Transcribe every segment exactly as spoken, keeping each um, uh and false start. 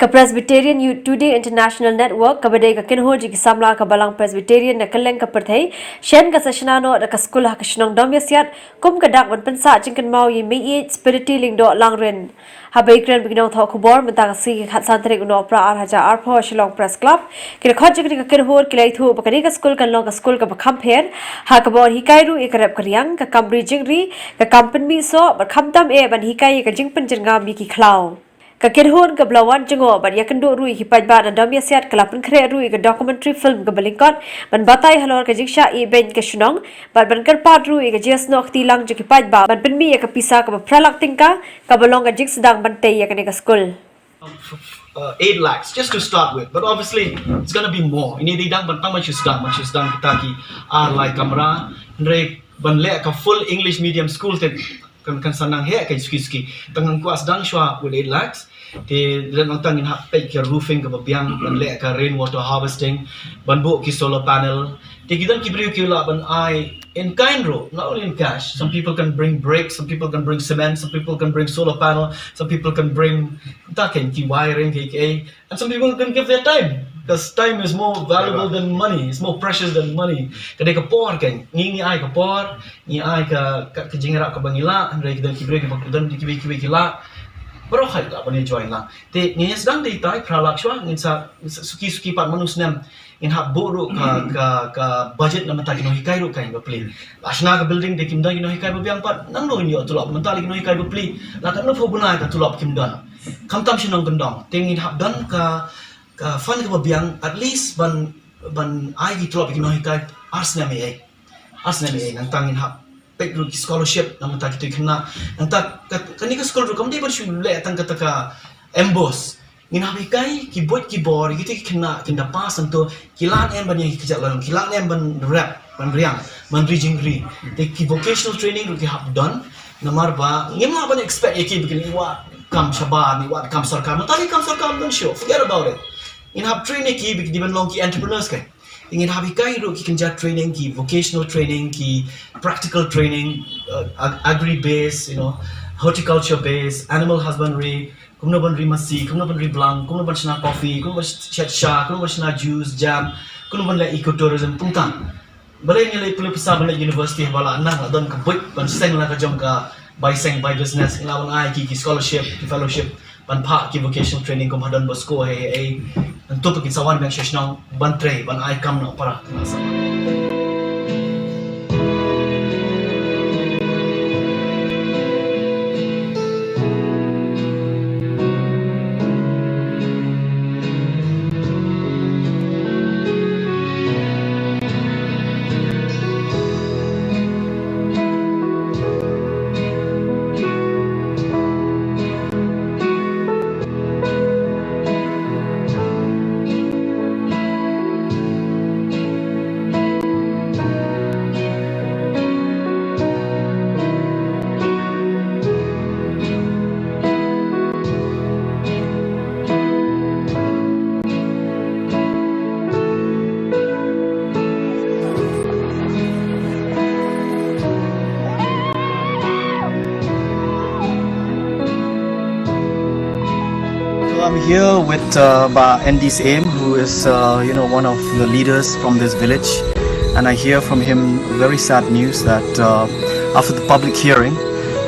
Ka Presbyterian Youth Today International Network, kaba dei ka kynhun jong ki samla ka Balang Presbyterian na kylleng ka pyrthei, shen ka sa shna noh da ka skul ha ka shnong Domiasiat kum ka dak ban pynsah jingkynmaw ïa i Mei Spirity Lyngdoh Langrin. Haba ïakren bad ki nongthoh khubor mynta ka sngi ka khatsan tarik u Nohprah ar hajar arphew ha Shillong Press Club, ki dkhot jong kane ka kynhun ki la ïathuh ba kane ka skul kan long ka skul kaba kham pher, ha kaba yn hikai ruh ïa ka rep ka riang, ka kam ri jingri, ka kam pynmih soh, bad khamtam eh ban hikai ïa ka jingpynjyrngam ïa ki khlaw. Ka kynhun kaba la wan jngoh bad ïakynduh ruh ïa ki paidbah na Domiasiat ka la pynkhreh ruh ïa ka documentary film kaba lyngkot ban batai halor ka jingshah ibeiñ ka shnong, bad ban kyrpad ruh ïa ka jingsnoh kti lang jong ki paidbah ban pynmih ïa ka pisa kaba phra lak tyngka, kaba long ka jingsdang ban tei ïa kane ka skul. Uh, eight lakhs, just to start with. But obviously, it's gonna be more. Ini dei dang ban tang ban shu sdang, ban shu sdang kita ki ar lai kamra. Hynrei ban leh ka full English medium school te kan, kan sa nang heh ka suki suki. Tang ngan kwah sdang shuwa with eight lakhs. Te dang nangta ngin hap peit ka roofing kaba biang, ban leh ka rainwater harvesting, ban buh ki solar panel. Te ki don ki briew ki lah ban ai in kind ruh, not only in cash. Some people can bring bricks, some people can bring cement, some people can bring solar panel, some people can bring, ta ken, ki wiring, ki, ki, and some people can give their time, 'cause time is more valuable than money, it's more precious than money. Ka dei ka por, ken, ngi, ngi ai ka por, ngi ai ka, ka, ka jingïarap kaba ngi lah, hynrei ki don ki briew kiba, ki don ki briew kiba ki lah. Baroh hi lah ban join lah. Te ngi sdang dei tai phra lak shuwa, ngin sa, sa suki suki pat man u snem. Ngin hap buh ruh ka, ka, ka budget na bynta ki nonghikai ruh ka ïing bapli. La shna ka building, te kim don ki nonghikai ba biang pat, nangno ngin ïoh tulop, mynta la ki nonghikai bapli, la katno phew bnai ka tulop kim don. Khamtam shnong kyndong. Te ngin hap don ka, ka fund kaba biang, at least ban, ban ai ki tulop ïa ki nonghikai ar snem ei ei. Ar snem ei ei, nangta ngin hap peit ruh ki scholarship na bynta kito ki khynnah. Nangta ka, kane ka skul ruh kam dei ban shu leh tang kata ka M Bos. Ngin hap hikai ki buit ki bor ïa kito ki khynnah kin da pass hangto, ki lah ne em ban ïeng ki kjat lajong, ki lah ne em ban rep, ban riang, ban ri jingri. Te ki vocational training ruh ki hap don. Namar ba ngim lah ban expect ïa ki ba kin ïa wad kam shabar, ïa wad kam sorkar. Mynta ki kam sorkar ym don shuh, forget about it. Ngin hap train ïa ki ba ki dei ban long ki entrepreneurs, ken. Ngin hap hikai ruh ki kynja training, ki vocational training, ki practical training, uh, ag-, agri base, you know, horticulture base, animal husbandry, kumno ban ri masi, kumno ban ri blang, kumno ban shna coffee, kumno ban shet sha, kumno ban shna juice, jam, kumno ban leh ecotourism, kumta. Balei ngi leh pule pisa ban leh university haba la nang la don ka buit ban seng la ka jong ka bai seng bai business, ngi lah ban ai ki, ki scholarship, ki fellowship, ban phah ki vocational training kum ha Don Bosco, hei, hei, hei. Nangta pat kin sa wan biang sha shnong ban trei, ban ai kam noh para. So I'm here with uh, Bah Andy Syiem, who is, uh, you know, one of the leaders from this village, and I hear from him very sad news that uh, after the public hearing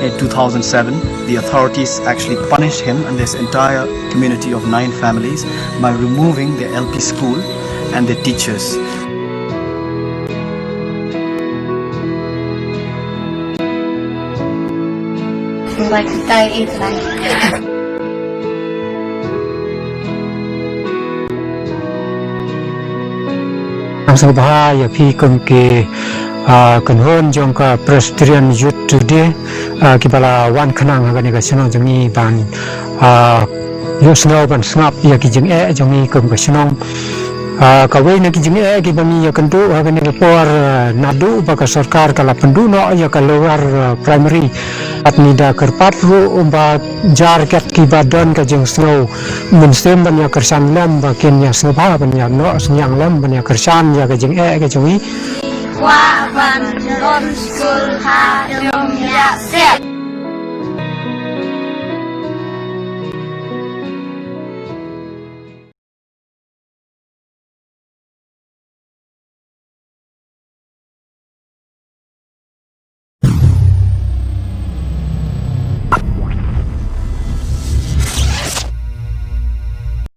in two thousand seven, the authorities actually punished him and this entire community of nine families by removing the L P school and the teachers. Like, tai it, like. Nga sngewbha ïa phi kum ki, ah, kynhun jong ka Presbyterian Youth Today, ah, kiba la wan khnang ha kane ka shnong jong ngi ban, ah, ïohsngew ban sngap ïa ki jingeh jong ngi kum ka shnong. Ah, kawei na ki jingeh kiba ngi ïakynduh ha kane ka por, ah, naduh ba ka sorkar ka la pynduh noh ïa ka lower, ah, primary, bad ngi da kyrpad ruh ba jar kat kiba don ka jingsngew mynsiem ban ïakyrshan lem ba kin ïasngewbha ban ïa noh synñiang lem ban ïakyrshan ïa ka jingeh ka jong ngi. Kwah ban don skul ha Domiasiat.